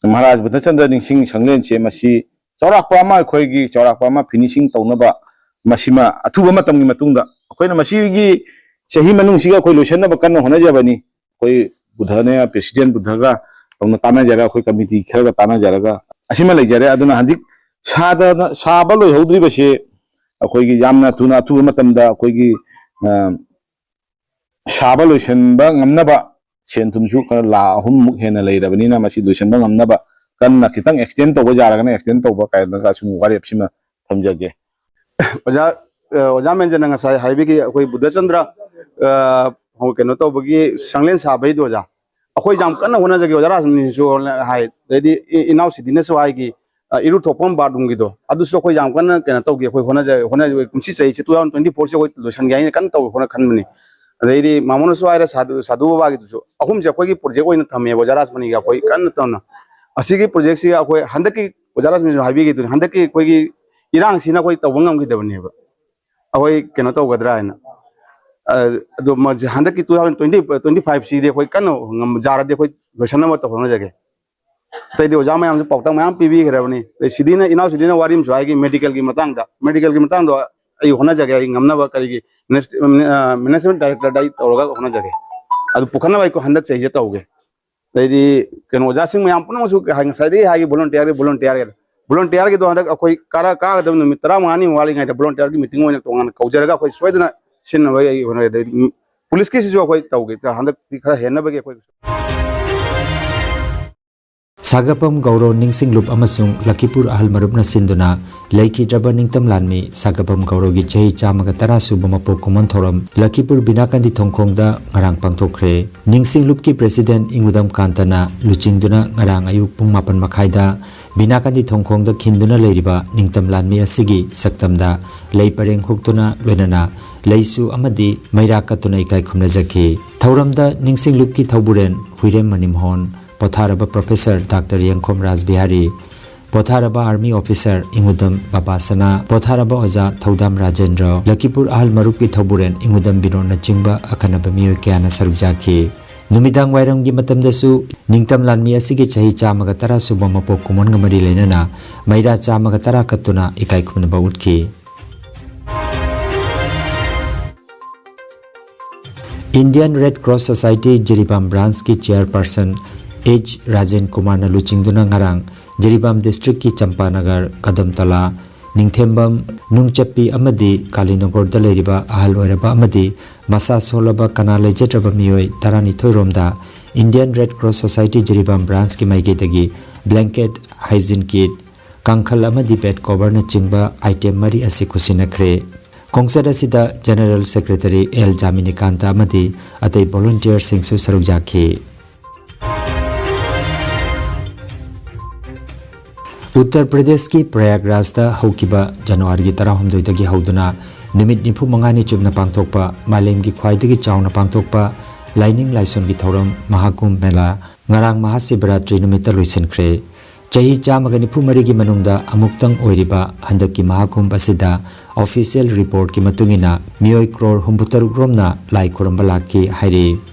ꯃꯍꯥꯔꯥꯖ ꯕꯨꯙꯆꯟꯗ꯭ꯔ ꯅꯤꯡꯁꯤꯡ ꯁꯪꯂꯦꯟꯁꯦ, ꯃꯁꯤ ꯆꯥꯎꯔꯥꯛꯄ ꯑꯃ, ꯑꯩꯈꯣꯏꯒꯤ ꯆꯥꯎꯔꯥꯛꯄ ꯑꯃ ꯐꯤꯅꯤꯁꯤꯡ ꯇꯧꯅꯕ, ꯃꯁꯤꯃ ꯑꯊꯨꯕ ꯃꯇꯝꯒꯤ ꯃꯇꯨꯡꯗ ꯑꯩꯈꯣꯏꯅ ꯃꯁꯤꯒꯤ ꯆꯍꯤ ꯃꯅꯨꯡꯁꯤꯒ ꯑꯩꯈꯣꯏ ꯂꯣꯏꯁꯤꯟꯅꯕ ꯀꯟꯅ ꯍꯣꯠꯅꯖꯕꯅꯤ꯫ ꯑꯩꯈꯣꯏ ꯕꯨꯙꯅꯦ, ꯄ꯭ꯔꯦꯁꯤꯗꯦꯟ ꯕꯨꯙꯒ ꯇꯧꯅ ꯇꯥꯟꯅꯖꯔꯒ, ꯑꯩꯈꯣꯏ ꯀꯃꯤꯇꯤ ꯈꯔꯒ ꯇꯥꯟꯅꯖꯔꯒ ꯑꯁꯤꯃ ꯂꯩꯖꯔꯦ꯫ ꯑꯗꯨꯅ ꯍꯧꯖꯤꯛ ꯁꯥꯗꯅ, ꯁꯥꯕ ꯂꯣꯏꯍꯧꯗ꯭ꯔꯤꯕꯁꯦ ꯑꯩꯈꯣꯏꯒꯤ ꯌꯥꯝꯅ ꯊꯨꯅ, ꯑꯊꯨꯕ ꯃꯇꯝꯗ ꯑꯩꯈꯣꯏꯒꯤ, ꯑ, ꯁꯥꯕ ꯂꯣꯏꯁꯤꯟꯕ ꯉꯝꯅꯕ ꯁꯦꯟ ꯊꯨꯝꯁꯨ ꯈꯔ ꯂꯥꯈ ꯑꯍꯨꯝꯃꯨꯛ ꯍꯦꯟꯅ ꯂꯩꯔꯕꯅꯤꯅ, ꯃꯁꯤ ꯂꯣꯏꯁꯤꯟꯕ ꯉꯝꯅꯕ ꯀꯟꯅ ꯈꯤꯇꯪ ꯑꯦꯛꯁꯇꯦꯟ ꯇꯧꯕ ꯌꯥꯔꯒꯅ ꯑꯦꯛꯁꯇꯦꯟ ꯇꯧꯕ ꯀꯥꯏꯅꯒ ꯑꯁꯨꯝ ꯋꯥꯔꯦꯞꯁꯤꯃ ꯊꯝꯖꯒꯦ꯫ ꯑꯣꯖꯥ, ꯑ, ꯑꯣꯖꯥ ꯃꯦꯟꯖꯅ ꯉꯁꯥꯏ ꯍꯥꯏꯕꯤꯈꯤ, ꯑꯩꯈꯣꯏ ꯕꯨꯙꯆꯟꯗ꯭ꯔ, ꯑ, ꯀꯩꯅꯣ ꯇꯧꯕꯒꯤ ꯁꯪꯂꯦꯟ ꯁꯥꯕꯩꯗꯣ ꯑꯣꯖꯥ, ꯑꯩꯈꯣꯏ ꯌꯥꯝ ꯀꯟꯅ ꯍꯣꯠꯅꯖꯒꯦ꯫ ꯑꯣꯖꯥ ꯔꯥꯖꯃꯅꯤꯁꯨ ꯍꯥꯏ, ꯑꯗꯩꯗꯤ ꯏ-, ꯏꯅꯥꯎ ꯁꯤꯗꯤꯅꯁꯨ ꯍꯥꯏꯈꯤ, ꯑ, ꯏꯔꯨ ꯊꯣꯛꯐꯝ ꯕꯥꯠꯔꯨꯝꯒꯤꯗꯣ, ꯑꯗꯨꯁꯨ ꯑꯩꯈꯣꯏ ꯌꯥꯝ ꯀꯟꯅ ꯀꯩꯅꯣ ꯇꯧꯒꯦ, ꯑꯩꯈꯣꯏ ꯍꯣꯠꯅꯖ-, ꯍꯣꯠꯅꯖ-, ꯀꯨꯝꯁꯤ ꯆꯍꯤꯁꯦ two thousand twenty four ꯁꯦ ꯑꯩꯈꯣꯏ ꯂꯣꯏꯁꯟꯒꯦ ꯍꯥꯏꯅ ꯀꯟꯅ ꯇꯧ-, ꯍꯣꯠꯅ ꯈꯟꯕꯅꯤ꯫ ꯑꯗꯩꯗꯤ ꯃꯥꯃꯣꯅꯁꯨ ꯍꯥꯏꯔꯦ, ꯁꯥꯗꯨ, ꯁꯥꯗꯨ ꯕꯕꯥꯒꯤꯗꯨꯁꯨ, ꯑꯍꯨꯝꯁꯦ ꯑꯩꯈꯣꯏꯒꯤ ꯄ꯭ꯔꯣꯖꯦꯛ ꯑꯣꯏꯅ ꯊꯝꯃꯦꯕ ꯑꯣꯖꯥ ꯔꯥꯖꯃꯅꯤꯒ ꯑꯩꯈꯣꯏ ꯀꯟꯅ ꯇꯧꯅ꯫ ꯑꯁꯤꯒꯤ ꯄ꯭ꯔꯣꯖꯦꯛꯁꯤꯒ ꯑꯩꯈꯣꯏ ꯍꯟꯗꯛꯀꯤ, ꯑꯣꯖꯥ ꯔꯥꯖꯃꯅꯤꯁꯨ ꯍꯥꯏꯕꯤꯈꯤꯗꯨꯅꯤ, ꯍꯟꯗꯛꯀꯤ ꯑꯩꯈꯣꯏꯒꯤ ꯏꯔꯥꯡꯁꯤꯅ ꯑꯩꯈꯣꯏ ꯇꯧꯕ ꯉꯝꯈꯤꯗꯕꯅꯦꯕ꯫ ꯑꯩꯈꯣꯏ ꯀꯩꯅꯣ ꯇꯧꯒꯗ꯭ꯔꯥ ꯍꯥꯏꯅ꯫ ꯑ, ꯑꯗꯣ ꯃꯁꯤ ꯍꯟꯗꯛꯀꯤ two thousand twenty, twenty five ꯁꯤꯗꯤ ꯑꯩꯈꯣꯏ ꯀꯟꯅ ꯉꯝ-, ꯌꯥꯔꯗꯤ ꯑꯩꯈꯣꯏ ꯂꯣꯏꯁꯟꯅꯕ ꯇꯧ ꯍꯣꯠꯅꯖꯒꯦ꯫ ꯑꯇꯩꯗꯤ ꯑꯣꯖꯥ ꯃꯌꯥꯝꯁꯨ ꯄꯥꯎꯇꯥꯛ ꯃꯌꯥꯝ ꯄꯤꯕꯤꯈ꯭ꯔꯕꯅꯤ꯫ ꯑꯗꯩ ꯁꯤꯗꯤꯅ, ꯏꯅꯥꯎ ꯁꯤꯗꯤꯅ ꯋꯥꯔꯤ ꯑꯃꯁꯨ ꯍꯥꯏꯈꯤ, ꯃꯦꯗꯤꯀꯦꯜꯒꯤ ꯃꯇꯥꯡꯗ, ꯃꯦꯗꯤꯀꯦꯜꯒꯤ ꯃꯇꯥꯡꯗꯣ ꯑꯩ ꯍꯣꯠꯅꯖꯒꯦ, ꯑꯩ ꯉꯝꯅꯕ ꯀꯔꯤꯒꯤ ꯃꯦꯅꯦꯖ-, ꯑ, ꯃꯦꯅꯦꯖꯃꯦꯟ ꯗꯥꯏꯔꯦꯛꯇꯔꯗ ꯑꯩ ꯇꯧꯔꯒ ꯍꯣꯠꯅꯖꯒꯦ꯫ ꯑꯗꯨ ꯄꯨꯈꯠꯅꯕ ꯑꯩ ꯍꯟꯗꯛ ꯆꯍꯤꯁꯦ ꯇꯧꯒꯦ꯫ ꯑꯗꯩꯗꯤ ꯀꯩꯅꯣ ꯑꯣꯖꯥꯁꯤꯡ ꯃꯌꯥꯝ ꯄꯨꯝꯅꯃꯛꯁꯨ ꯍꯥꯏ-, ꯉꯁꯥꯏꯗꯒꯤ ꯍꯥꯏꯒꯤ ꯚꯣꯂꯨꯟꯇꯤꯌꯔꯒꯤ, ꯚꯣꯂꯨꯟꯇꯤꯌꯔꯒꯤ, ꯚꯣꯂꯨꯟꯇꯤꯌꯔꯒꯤꯗꯣ ꯍꯟꯗꯛ ꯑꯩꯈꯣꯏ ꯀꯥꯔ-, ꯀꯥꯒꯗꯕ ꯅꯨꯃꯤꯠ ꯇꯔꯥꯃꯉꯥꯅꯤ ꯋꯥꯠꯂꯤꯉꯩꯗ ꯚꯣꯂꯨꯟꯇꯤꯌꯔꯒꯤ ꯃꯤꯇꯤꯡ ꯑꯣꯏꯅ ꯇꯣꯉꯥꯟꯅ ꯀꯧꯖꯔꯒ ꯑꯩꯈꯣꯏ ꯁꯣꯏꯗꯅ ꯁꯤꯟꯅꯕ ꯑꯩ ꯍꯣꯠꯅꯔꯦ꯫ ꯑꯗꯩ ꯄꯨꯂꯤꯁꯀꯤꯁꯤꯁꯨ ꯑꯩꯈꯣꯏ ꯇꯧꯒꯦ, ꯍꯟꯗꯛꯇꯤ ꯈꯔ ꯍꯦꯟꯅꯕꯒꯤ ꯑꯩꯈꯣꯏ꯫ ꯁꯥꯒꯄꯝ ꯒꯧꯔꯣ ꯅꯤꯡꯁꯤꯡꯂꯨꯞ ꯑꯃꯁꯨꯡ ꯂꯈꯤꯄꯨꯔ ꯑꯍꯜ ꯃꯔꯨꯞꯅ ꯁꯤꯟꯗꯨꯅ ꯂꯩꯈꯤꯗ꯭ꯔꯕ ꯅꯤꯡꯇꯝ ꯂꯥꯟꯃꯤ ꯁꯥꯒꯄꯝ ꯒꯧꯔꯣꯒꯤ ꯆꯍꯤ ꯆꯥꯝꯃꯒ ꯇꯔꯥ ꯁꯨꯕ ꯃꯄꯣꯛ ꯀꯨꯝꯑꯣꯟ ꯊꯧꯔꯝ ꯂꯈꯤꯄꯨꯔ ꯕꯤꯅꯥꯀꯥꯟꯗꯤ ꯊꯣꯡꯈꯣꯡꯗ ꯉꯔꯥꯡ ꯄꯥꯡꯊꯣꯛꯈ꯭ꯔꯦ꯫ ꯅꯤꯡꯁꯤꯡꯂꯨꯞꯀꯤ ꯄ꯭ꯔꯦꯁꯤꯗꯦꯟꯠ ꯏꯪꯒꯨꯗꯝ ꯀꯥꯟꯇꯅ ꯂꯨꯆꯤꯡꯗꯨꯅ ꯉꯔꯥꯡ ꯑꯌꯨꯛ ꯄꯨꯡ ꯃꯥꯄꯟ ꯃꯈꯥꯏꯗ ꯕꯤꯅꯥꯀꯥꯟꯗꯤ ꯊꯣꯡꯈꯣꯡꯗ ꯈꯤꯟꯗꯨꯅ ꯂꯩꯔꯤꯕ ꯅꯤꯡꯇꯝ ꯂꯥꯟꯃꯤ ꯑꯁꯤꯒꯤ ꯁꯛꯇꯝꯗ ꯂꯩ ꯄꯔꯦꯡ ꯍꯨꯛꯇꯨꯅ ꯂꯣꯏꯅꯅ ꯂꯩꯁꯨ ꯑꯃꯗꯤ ꯃꯩꯔꯥ ꯀꯠꯇꯨꯅ ꯏꯀꯥꯏ ꯈꯨꯝꯅꯖꯈꯤ꯫ ꯊꯧꯔꯝꯗ ꯅꯤꯡꯁꯤꯡꯂꯨꯞꯀꯤ ꯊꯧꯕꯨꯔꯦꯟ ꯍꯨꯏꯔꯦꯝ ꯃꯅꯤꯃꯣꯍꯟ, ꯄꯣꯊꯥꯔꯕ ꯄ꯭ꯔꯣꯐꯦꯁꯔ ꯗꯥꯛꯇꯔ ꯌꯦꯡꯈꯣꯝ ꯔꯥꯖꯕꯤꯍꯥꯔꯤ, ꯄꯣꯊꯥꯔꯕ ꯑꯥꯔꯃꯤ ꯑꯣꯐꯤꯁꯥꯔ ꯏꯪꯒꯨꯗꯝ ꯕꯕꯥꯁꯅꯥ, ꯄꯣꯊꯥꯔꯕ ꯑꯣꯖꯥ ꯊꯧꯗꯥꯝ ꯔꯥꯖꯦꯟꯗ꯭ꯔ, ꯂꯈꯤꯄꯨꯔ ꯑꯍꯜ ꯃꯔꯨꯞꯀꯤ ꯊꯧꯕꯨꯔꯦꯟ ꯏꯪꯒꯨꯗꯝ ꯕꯤꯅꯣꯗꯅꯆꯤꯡꯕ ꯑꯈꯟꯅꯕ ꯃꯤꯑꯣꯏ ꯀꯌꯥꯅ ꯁꯔꯨꯛ ꯌꯥꯈꯤ꯫ ꯅꯨꯃꯤꯗꯥꯡ ꯋꯥꯏꯔꯝꯒꯤ ꯃꯇꯝꯗꯁꯨ ꯅꯤꯡꯇꯝ ꯂꯥꯟꯃꯤ ꯑꯁꯤꯒꯤ ꯆꯍꯤ ꯆꯥꯝꯃꯒ ꯇꯔꯥ ꯁꯨꯕ ꯃꯄꯣꯛ ꯀꯨꯝꯑꯣꯟꯒ ꯃꯔꯤ ꯂꯩꯅꯅ ꯃꯩꯔꯥ ꯆꯥꯝꯃꯒ ꯇꯔꯥ ꯀꯠꯇꯨꯅ ꯏꯀꯥꯏ ꯈꯨꯝꯅꯕ ꯎꯠꯈꯤ꯫ Indian Red Cross Society Jiribam branchꯀꯤ chairperson ꯑꯦꯆ ꯔꯥꯖꯦꯟ ꯀꯨꯃꯥꯔꯅ ꯂꯨꯆꯤꯡꯗꯨꯅ ꯉꯔꯥꯡ ꯖꯤꯔꯤꯕꯥꯝ districtꯀꯤ ꯆꯝꯄꯥꯅꯒꯔ, ꯀꯗꯝꯇꯂꯥ, ꯅꯤꯡꯊꯦꯝꯕꯝ, ꯅꯨꯡꯆꯞꯄꯤ ꯑꯃꯗꯤ ꯀꯥꯂꯤꯅꯒꯔꯗ ꯂꯩꯔꯤꯕ ꯑꯍꯜ ꯑꯣꯏꯔꯕ ꯑꯃꯗꯤ ꯃꯁꯥ ꯁꯣꯜꯂꯕ ꯀꯅꯥ ꯂꯩꯖꯗ꯭ꯔꯕ ꯃꯤꯑꯣꯏ ꯇꯔꯥꯅꯤꯊꯣꯏ ꯔꯣꯝꯗ Indian Red Cross Society Jiribam branchꯀꯤ ꯃꯥꯏꯀꯩꯗꯒꯤ blanket, hygiene kit, ꯀꯥꯡꯈꯜ ꯑꯃꯗꯤ bed coverꯅꯆꯤꯡꯕ item ꯃꯔꯤ ꯑꯁꯤ ꯈꯨꯠꯁꯤꯟꯅꯈ꯭ꯔꯦ꯫ ꯈꯣꯡꯆꯠ ꯑꯁꯤꯗ General Secretary L ꯖꯥꯃꯤꯅꯤꯀꯥꯟꯇ ꯑꯃꯗꯤ ꯑꯇꯩ volunteerꯁꯤꯡꯁꯨ ꯁꯔꯨꯛ ꯌꯥꯈꯤ꯫ ꯎꯠꯇꯔ ꯄ꯭ꯔꯗꯦꯁꯀꯤ ꯄ꯭ꯔꯌꯥꯒꯔꯥꯖꯇ ꯍꯧꯈꯤꯕ ꯖꯅꯋꯥꯔꯤꯒꯤ ꯇꯔꯥꯍꯨꯝꯗꯣꯏꯗꯒꯤ ꯍꯧꯗꯨꯅ ꯅꯨꯃꯤꯠ ꯅꯤꯐꯨ ꯃꯉꯥꯅꯤ ꯆꯨꯞꯅ ꯄꯥꯡꯊꯣꯛꯄ ꯃꯥꯂꯦꯝꯒꯤ ꯈ꯭ꯋꯥꯏꯗꯒꯤ ꯆꯥꯎꯅ ꯄꯥꯡꯊꯣꯛꯄ ꯂꯥꯏꯅꯤꯡ ꯂꯥꯏꯁꯣꯟꯒꯤ ꯊꯧꯔꯝ ꯃꯍꯥꯀꯨꯝꯚ ꯃꯦꯂꯥ ꯉꯔꯥꯡ ꯃꯍꯥꯁꯤꯕꯔꯥꯇ꯭ꯔꯤ ꯅꯨꯃꯤꯠꯇ ꯂꯣꯏꯁꯤꯟꯈ꯭ꯔꯦ꯫ ꯆꯍꯤ ꯆꯥꯝꯃꯒ ꯅꯤꯐꯨ ꯃꯔꯤꯒꯤ ꯃꯅꯨꯡꯗ ꯑꯃꯨꯛꯇꯪ ꯑꯣꯏꯔꯤꯕ ꯍꯟꯗꯛꯀꯤ ꯃꯍꯥꯀꯨꯝꯚ ꯑꯁꯤꯗ official reportꯀꯤ ꯃꯇꯨꯡ ꯏꯟꯅ ꯃꯤꯑꯣꯏ ꯀ꯭ꯔꯣꯔ ꯍꯨꯝꯐꯨꯇꯔꯨꯛ ꯔꯣꯝꯅ ꯂꯥꯏ ꯈꯨꯔꯨꯝꯕ ꯂꯥꯛꯈꯤ ꯍꯥꯏꯔꯤ꯫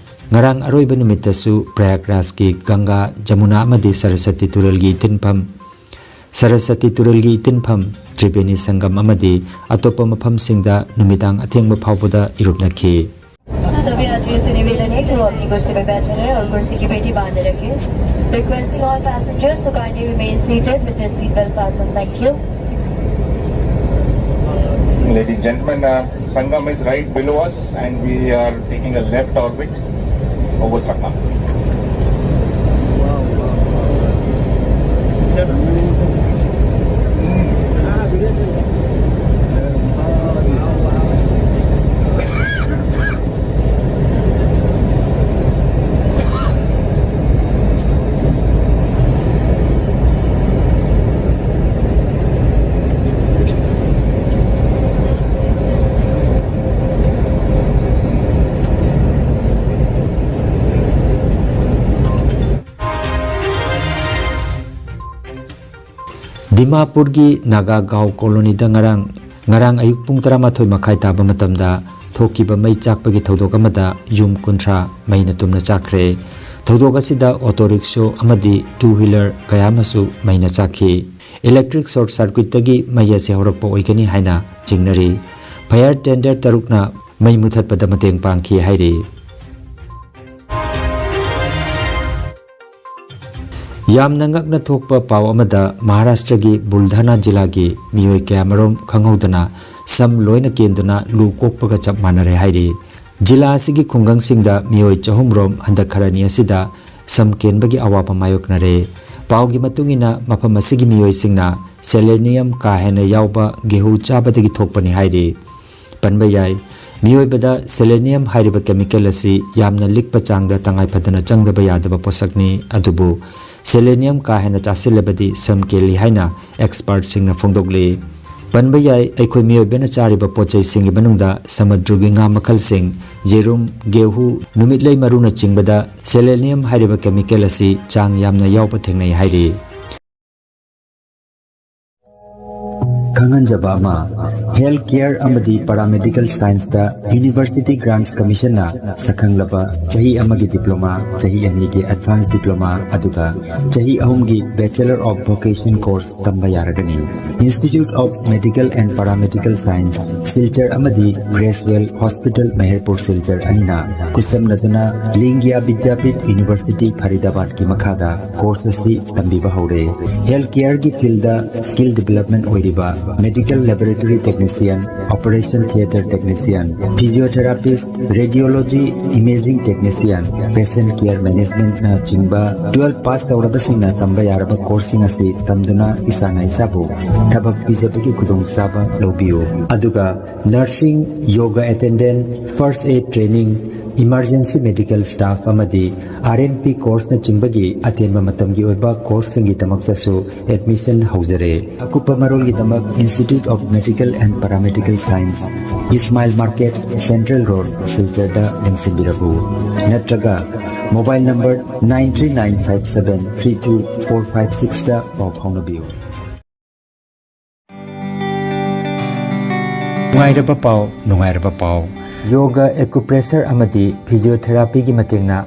ꯉꯔꯥꯡ ꯑꯔꯣꯏꯕ ꯅꯨꯃꯤꯠꯇꯁꯨ ꯄ꯭ꯔꯌꯥꯒꯔꯥꯖꯀꯤ ꯒꯪꯒꯥ, ꯖꯃꯨꯅꯥ ꯑꯃꯗꯤ ꯁꯔꯁꯇꯤ ꯇꯨꯔꯦꯜꯒꯤ ꯏꯇꯤꯟꯐꯝ, ꯁꯔꯁꯇꯤ ꯇꯨꯔꯦꯜꯒꯤ ꯏꯇꯤꯟꯐꯝ, ꯇ꯭ꯔꯤꯕꯦꯅꯤ ꯁꯪꯒꯝ ꯑꯃꯗꯤ ꯑꯇꯣꯞꯄ ꯃꯐꯝꯁꯤꯡꯗ ꯅꯨꯃꯤꯗꯥꯡ ꯑꯊꯦꯡꯕ ꯐꯥꯎꯕꯗ ꯏꯔꯨꯞꯅꯈꯤ꯫ सभी यात्रियों से निवेदन है कि वो अपनी कुर्सी पर बैठे रहें और कुर्सी की पेटी बांधे रखें। Requesting all passengers to kindly remain seated with their seat belt fastened. Thank you. Ladies and gentlemen, uh, Sangam is right below us and we are taking a left orbit over Sangam. ꯗꯤꯃꯥꯄꯨꯔꯒꯤ Naga Goa ꯀꯣꯂꯣꯅꯤꯗ ꯉꯔꯥꯡ, ꯉꯔꯥꯡ ꯑꯌꯨꯛ ꯄꯨꯡ ꯇꯔꯥꯃꯥꯊꯣꯏ ꯃꯈꯥꯏ ꯇꯥꯕ ꯃꯇꯝꯗ ꯊꯣꯛꯈꯤꯕ ꯃꯩ ꯆꯥꯛꯄꯒꯤ ꯊꯧꯗꯣꯛ ꯑꯃꯗ ꯌꯨꯝ ꯀꯨꯟꯊ꯭ꯔꯥ ꯃꯩꯅ ꯇꯨꯝꯅ ꯆꯥꯛꯈ꯭ꯔꯦ꯫ ꯊꯧꯗꯣꯛ ꯑꯁꯤꯗ auto rickshaw ꯑꯃꯗꯤ two wheeler ꯀꯌꯥ ꯑꯃꯁꯨ ꯃꯩꯅ ꯆꯥꯛꯈꯤ꯫ Electric short circuitꯇꯒꯤ ꯃꯩ ꯑꯁꯤ ꯍꯧꯔꯛꯄ ꯑꯣꯏꯒꯅꯤ ꯍꯥꯏꯅ ꯆꯤꯡꯅꯔꯤ꯫ Fire tender ꯇꯔꯨꯛꯅ ꯃꯩ ꯃꯨꯊꯠꯄꯗ ꯃꯇꯦꯡ ꯄꯥꯡꯈꯤ ꯍꯥꯏꯔꯤ꯫ ꯌꯥꯝꯅ ꯉꯛꯅ ꯊꯣꯛꯄ ꯄꯥꯎ ꯑꯃꯗ ꯃꯍꯥꯔꯥꯁꯇ꯭ꯔꯒꯤ ꯕꯨꯜꯙꯥꯅꯥ ꯖꯤꯂꯥꯒꯤ ꯃꯤꯑꯣꯏ ꯀꯌꯥꯃꯔꯨꯝ ꯈꯪꯍꯧꯗꯅ ꯁꯝ ꯂꯣꯏꯅ ꯀꯦꯟꯗꯨꯅ ꯂꯨ ꯀꯣꯛꯄꯒ ꯆꯞ ꯃꯥꯟꯅꯔꯦ ꯍꯥꯏꯔꯤ꯫ ꯖꯤꯂꯥ ꯑꯁꯤꯒꯤ ꯈꯨꯡꯒꯪꯁꯤꯡꯗ ꯃꯤꯑꯣꯏ ꯆꯍꯨꯝ ꯔꯣꯝ ꯍꯟꯗꯛ ꯈꯔꯅꯤ ꯑꯁꯤꯗ ꯁꯝ ꯀꯦꯟꯕꯒꯤ ꯑꯋꯥꯕ ꯃꯥꯌꯣꯛꯅꯔꯦ꯫ ꯄꯥꯎꯒꯤ ꯃꯇꯨꯡ ꯏꯟꯅ, ꯃꯐꯝ ꯑꯁꯤꯒꯤ ꯃꯤꯑꯣꯏꯁꯤꯡꯅ selenium ꯀꯥ ꯍꯦꯟꯅ ꯌꯥꯎꯕ ꯒꯦꯍꯨ ꯆꯥꯕꯗꯒꯤ ꯊꯣꯛꯄꯅꯤ ꯍꯥꯏꯔꯤ꯫ ꯄꯟꯕ ꯌꯥꯏ, ꯃꯤꯑꯣꯏꯕꯗ selenium ꯍꯥꯏꯔꯤꯕ chemical ꯑꯁꯤ ꯌꯥꯝꯅ ꯂꯤꯛꯄ ꯆꯥꯡꯗ ꯇꯉꯥꯏ ꯐꯗꯅ ꯆꯪꯗꯕ ꯌꯥꯗꯕ ꯄꯣꯠꯁꯛꯅꯤ, ꯑꯗꯨꯕꯨ selenium ꯀꯥ ꯍꯦꯟꯅ ꯆꯥꯁꯤꯜꯂꯕꯗꯤ ꯁꯝ ꯀꯦꯜꯂꯤ ꯍꯥꯏꯅ expertꯁꯤꯡꯅ ꯐꯣꯡꯗꯣꯛꯂꯤ꯫ ꯄꯟꯕ ꯌꯥꯏ, ꯑꯩꯈꯣꯏ ꯃꯤꯑꯣꯏꯕꯅ ꯆꯥꯔꯤꯕ ꯄꯣꯠꯆꯩꯁꯤꯡꯒꯤ ꯃꯅꯨꯡꯗ ꯁꯃꯨꯗ꯭ꯔꯒꯤ ꯉꯥ ꯃꯈꯜꯁꯤꯡ, ꯌꯦꯔꯨꯝ, ꯒꯦꯍꯨ, ꯅꯨꯃꯤꯠꯂꯩ ꯃꯔꯨꯅꯆꯤꯡꯕꯗ selenium ꯍꯥꯏꯔꯤꯕ chemical ꯑꯁꯤ ꯆꯥꯡ ꯌꯥꯝꯅ ꯌꯥꯎꯕ ꯊꯦꯡꯅꯩ ꯍꯥꯏꯔꯤ꯫ ꯈꯪꯍꯟꯖꯕ ꯑꯃ, health care ꯑꯃꯗꯤ paramedical scienceꯇ University Grants Commissionꯅ ꯁꯛꯈꯪꯂꯕ ꯆꯍꯤ ꯑꯃꯒꯤ diploma, ꯆꯍꯤ ꯑꯅꯤꯒꯤ advanced diploma, ꯑꯗꯨꯒ ꯆꯍꯤ ꯑꯍꯨꯝꯒꯤ Bachelor of Vocation course ꯇꯝꯕ ꯌꯥꯔꯒꯅꯤ꯫ Institute of Medical and Paramedical Science, Silchar ꯑꯃꯗꯤ Gracewell Hospital, ꯃꯍꯦꯔꯄꯨꯔ ꯁꯤꯜꯆꯔ ꯑꯅꯤꯅ ꯈꯨꯠꯁꯝꯅꯗꯨꯅ ꯂꯤꯡꯒ꯭ꯌꯥ ꯕꯤꯗ꯭ꯌꯥꯄꯤꯊ University, ꯐꯔꯤꯗꯥꯕꯥꯗꯀꯤ ꯃꯈꯥꯗ course ꯑꯁꯤ ꯇꯝꯕꯤꯕ ꯍꯧꯔꯦ꯫ Health careꯒꯤ fieldꯗ skill development ꯑꯣꯏꯔꯤꯕ medical laboratory technician, operation theatre technician, physiotherapist, radiology, imaging technician, patient care managementꯅ ꯆꯤꯡꯕ twelve pass ꯇꯧꯔꯕꯁꯤꯡꯅ ꯇꯝꯕ ꯌꯥꯔꯕ courseꯁꯤꯡ ꯑꯁꯤ ꯇꯝꯗꯨꯅ ꯏꯁꯥꯅ ꯏꯁꯥꯕꯨ ꯊꯕꯛ ꯄꯤꯖꯕꯒꯤ ꯈꯨꯗꯣꯡꯆꯥꯕ ꯂꯧꯕꯤꯌꯨ꯫ ꯑꯗꯨꯒ nursing, yoga attendant, first aid training, emergency medical staff ꯑꯃꯗꯤ R N P courseꯅꯆꯤꯡꯕꯒꯤ ꯑꯇꯦꯟꯕ ꯃꯇꯝꯒꯤ ꯑꯣꯏꯕ courseꯁꯤꯡꯒꯤꯗꯃꯛꯇꯁꯨ admission ꯍꯧꯖꯔꯦ꯫ ꯑꯀꯨꯞꯄ ꯃꯔꯣꯜꯒꯤꯗꯃꯛ Institute of Medical and Paramedical Science, Ismail Market, Central Road, ꯁꯤꯜꯆꯔꯗ ꯂꯦꯡꯁꯤꯟꯕꯤꯔꯛꯎ, ꯅꯠꯇ꯭ꯔꯒ mobile number nine three nine five seven three two four five sixꯇ ꯄꯥꯎ ꯐꯥꯎꯅꯕꯤꯌꯨ꯫ ꯅꯨꯡꯉꯥꯏꯔꯕ ꯄꯥꯎ, ꯅꯨꯡꯉꯥꯏꯔꯕ ꯄꯥꯎ꯫ Yoga, acupressure ꯑꯃꯗꯤ physiotherapyꯒꯤ ꯃꯇꯦꯡꯅ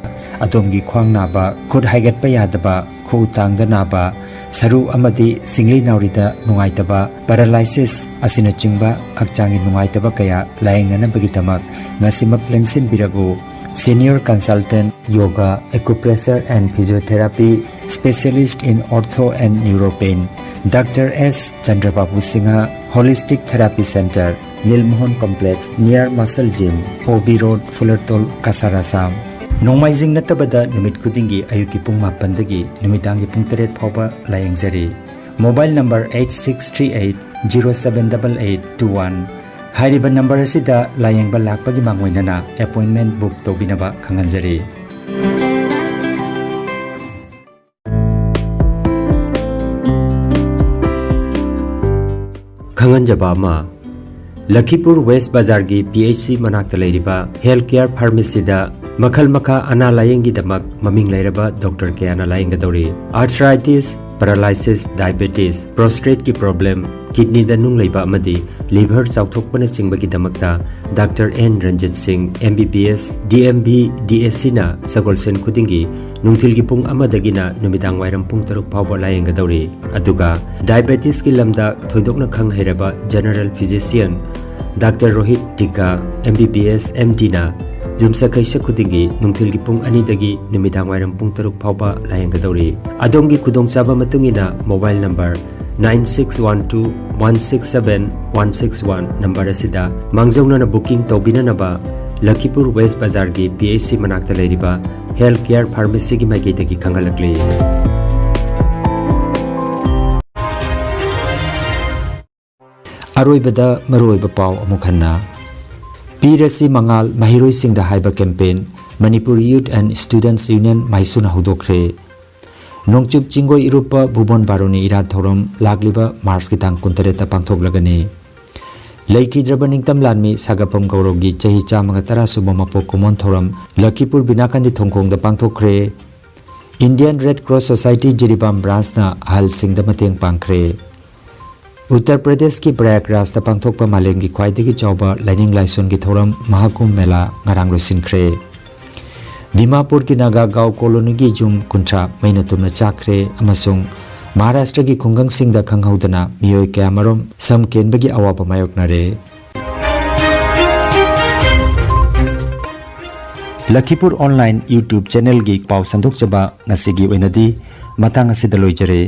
ꯑꯗꯣꯝꯒꯤ ꯈ꯭ꯋꯥꯡ ꯅꯥꯕ, ꯈꯨꯠ ꯍꯥꯏꯒꯠꯄ ꯌꯥꯗꯕ, ꯈꯨꯎ ꯇꯥꯡꯗ ꯅꯥꯕ, ꯁꯔꯨ ꯑꯃꯗꯤ ꯁꯤꯡꯂꯤ ꯅꯥꯎꯔꯤꯗ ꯅꯨꯡꯉꯥꯏꯇꯕ, paralysis ꯑꯁꯤꯅꯆꯤꯡꯕ ꯍꯛꯆꯥꯡꯒꯤ ꯅꯨꯡꯉꯥꯏꯇꯕ ꯀꯌꯥ ꯂꯥꯌꯦꯡꯅꯅꯕꯒꯤꯗꯃꯛ ꯉꯁꯤꯃꯛ ꯂꯦꯡꯁꯤꯟꯕꯤꯔꯛꯎ꯫ Senior Consultant, Yoga, Acupressure and Physiotherapy, Specialist in Ortho and Neuropain, Doctor S Chandrababu Singha, Holistic Therapy Center, Nilmohan Complex, near Muscle Gym, O B Road, Fulertol, Cachar, Assam. ꯅꯣꯡꯃꯥꯏꯖꯤꯡ ꯅꯠꯇꯕꯗ ꯅꯨꯃꯤꯠ ꯈꯨꯗꯤꯡꯒꯤ ꯑꯌꯨꯛꯀꯤ ꯄꯨꯡ ꯃꯥꯄꯟꯗꯒꯤ ꯅꯨꯃꯤꯗꯥꯡꯒꯤ ꯄꯨꯡ ꯇꯔꯦꯠ ꯐꯥꯎꯕ ꯂꯥꯌꯦꯡꯖꯔꯤ꯫ Mobile number eight six three eight zero seven eight eight two one꯫ ꯍꯥꯏꯔꯤꯕ ꯅꯝꯕꯔ ꯑꯁꯤꯗ ꯂꯥꯌꯦꯡꯕ ꯂꯥꯛꯄꯒꯤ ꯃꯥꯡꯑꯣꯏꯅꯅ appointment book ꯇꯧꯕꯤꯅꯕ ꯈꯪꯍꯟꯖꯔꯤ꯫ ꯈꯪꯍꯟꯖꯕ ꯑꯃ, ꯂꯈꯤꯄꯨꯔ ꯋꯦꯁ ꯕꯖꯥꯔꯒꯤ P H C ꯃꯅꯥꯛꯇ ꯂꯩꯔꯤꯕ Health Care Pharmacyꯗ ꯃꯈꯜ ꯃꯈꯥ ꯑꯅꯥ ꯂꯥꯌꯦꯡꯒꯤꯗꯃꯛ ꯃꯃꯤꯡ ꯂꯩꯔꯕ ꯗꯣꯛꯇꯔ ꯀꯌꯥꯅ ꯂꯥꯌꯦꯡꯒꯗꯧꯔꯤ꯫ Arthritis, paralysis, diabetes, prostateꯀꯤ problem, kidneyꯗ ꯅꯨꯡ ꯂꯩꯕ ꯑꯃꯗꯤ liver ꯆꯥꯎꯊꯣꯛꯄꯅꯆꯤꯡꯕꯒꯤꯗꯃꯛꯇ ꯗꯥꯛꯇꯔ ꯑꯦꯟ ꯔꯟꯖꯤꯠ ꯁꯤꯡ, M B B S, D M B, D S Cꯅ ꯁꯒꯣꯜꯁꯦꯟ ꯈꯨꯗꯤꯡꯒꯤ ꯅꯨꯡꯊꯤꯜꯒꯤ ꯄꯨꯡ ꯑꯃꯗꯒꯤꯅ ꯅꯨꯃꯤꯗꯥꯡ ꯋꯥꯏꯔꯝ ꯄꯨꯡ ꯇꯔꯨꯛ ꯐꯥꯎꯕ ꯂꯥꯌꯦꯡꯒꯗꯧꯔꯤ꯫ ꯑꯗꯨꯒ diabetesꯀꯤ ꯂꯝꯗ ꯊꯣꯏꯗꯣꯛꯅ ꯈꯪ ꯍꯩꯔꯕ general physician doctor Rohit Tikka, M B B S, M Dꯅ ꯌꯨꯝꯁꯀꯩꯁ ꯈꯨꯗꯤꯡꯒꯤ ꯅꯨꯡꯊꯤꯜꯒꯤ ꯄꯨꯡ ꯑꯅꯤꯗꯒꯤ ꯅꯨꯃꯤꯗꯥꯡ ꯋꯥꯏꯔꯝ ꯄꯨꯡ ꯇꯔꯨꯛ ꯐꯥꯎꯕ ꯂꯥꯌꯦꯡꯒꯗꯧꯔꯤ꯫ ꯑꯗꯣꯝꯒꯤ ꯈꯨꯗꯣꯡꯆꯥꯕ ꯃꯇꯨꯡ ꯏꯟꯅ mobile number nine six one two one six seven one six one number ꯑꯁꯤꯗ ꯃꯥꯡꯖꯧꯅꯅ booking ꯇꯧꯕꯤꯅꯅꯕ ꯂꯈꯤꯄꯨꯔ ꯋꯦꯁ ꯕꯖꯥꯔꯒꯤ P H C ꯃꯅꯥꯛꯇ ꯂꯩꯔꯤꯕ Health Care Pharmacyꯒꯤ ꯃꯥꯏꯀꯩꯗꯒꯤ ꯈꯪꯍꯜꯂꯛꯂꯤ꯫ ꯑꯔꯣꯏꯕꯗ ꯃꯔꯨꯑꯣꯏꯕ ꯄꯥꯎ ꯑꯃꯨꯛ ꯍꯟꯅ꯫ ꯄꯤꯔꯁꯤ ꯃꯉꯥꯜ ꯃꯍꯩꯔꯣꯏꯁꯤꯡꯗ ꯍꯥꯏꯕ campaign, Manipur Youth and Students Union ꯃꯥꯏꯁꯨꯅ ꯍꯧꯗꯣꯛꯈ꯭ꯔꯦ꯫ ꯅꯣꯡꯆꯨꯞ ꯆꯤꯡꯒꯣꯏ ꯏꯔꯨꯞꯄ ꯚꯨꯕꯣꯟ ꯕꯥꯔꯣꯅꯤ ꯏꯔꯥꯠ ꯊꯧꯔꯝ ꯂꯥꯛꯂꯤꯕ ꯃꯥꯔꯆꯀꯤ ꯇꯥꯡ ꯀꯨꯟꯇꯔꯦꯠꯇ ꯄꯥꯡꯊꯣꯛꯂꯒꯅꯤ꯫ ꯂꯩꯈꯤꯗ꯭ꯔꯕ ꯅꯤꯡꯇꯝ ꯂꯥꯟꯃꯤ ꯁꯥꯒꯞꯄꯝ ꯒꯧꯔꯧꯒꯤ ꯆꯍꯤ ꯆꯥꯝꯃꯒ ꯇꯔꯥ ꯁꯨꯕ ꯃꯄꯣꯛ ꯀꯨꯝꯑꯣꯟ ꯊꯧꯔꯝ ꯂꯈꯤꯄꯨꯔ ꯕꯤꯅꯥꯀꯥꯟꯗꯤ ꯊꯣꯡꯈꯣꯡꯗ ꯄꯥꯡꯊꯣꯛꯈ꯭ꯔꯦ꯫ Indian Red Cross Society Jiribam branchꯅ ꯑꯍꯜꯁꯤꯡꯗ ꯃꯇꯦꯡ ꯄꯥꯡꯈ꯭ꯔꯦ꯫ ꯎꯠꯇꯔ ꯄ꯭ꯔꯗꯦꯁꯀꯤ ꯄ꯭ꯔꯌꯥꯒꯔꯥꯖꯇ ꯄꯥꯡꯊꯣꯛꯄ ꯃꯥꯂꯦꯝꯒꯤ ꯈ꯭ꯋꯥꯏꯗꯒꯤ ꯆꯥꯎꯕ ꯂꯥꯏꯅꯤꯡ ꯂꯥꯏꯁꯣꯟꯒꯤ ꯊꯧꯔꯝ ꯃꯍꯥꯀꯨꯝꯚ ꯃꯦꯂꯥ ꯉꯔꯥꯡ ꯂꯣꯏꯁꯤꯟꯈ꯭ꯔꯦ꯫ ꯗꯤꯃꯥꯄꯨꯔꯒꯤ ꯅꯥꯒꯥ ꯒꯥꯎ ꯀꯣꯂꯣꯅꯤꯒꯤ ꯌꯨꯝ ꯀꯨꯟꯊ꯭ꯔꯥ ꯃꯩꯅ ꯇꯨꯝꯅ ꯆꯥꯛꯈ꯭ꯔꯦ ꯑꯃꯁꯨꯡ ꯃꯍꯥꯔꯥꯁꯇ꯭ꯔꯒꯤ ꯈꯨꯡꯒꯪꯁꯤꯡꯗ ꯈꯪꯍꯧꯗꯅ ꯃꯤꯑꯣꯏ ꯀꯌꯥꯃꯔꯨꯝ ꯁꯝ ꯀꯦꯟꯕꯒꯤ ꯑꯋꯥꯕ ꯃꯥꯌꯣꯛꯅꯔꯦ꯫ ꯂꯈꯤꯄꯨꯔ online YouTube channelꯒꯤ ꯄꯥꯎ ꯁꯟꯗꯣꯛꯆꯕ ꯉꯁꯤꯒꯤ ꯑꯣꯏꯅꯗꯤ ꯃꯇꯥꯡ ꯑꯁꯤꯗ ꯂꯣꯏꯖꯔꯦ꯫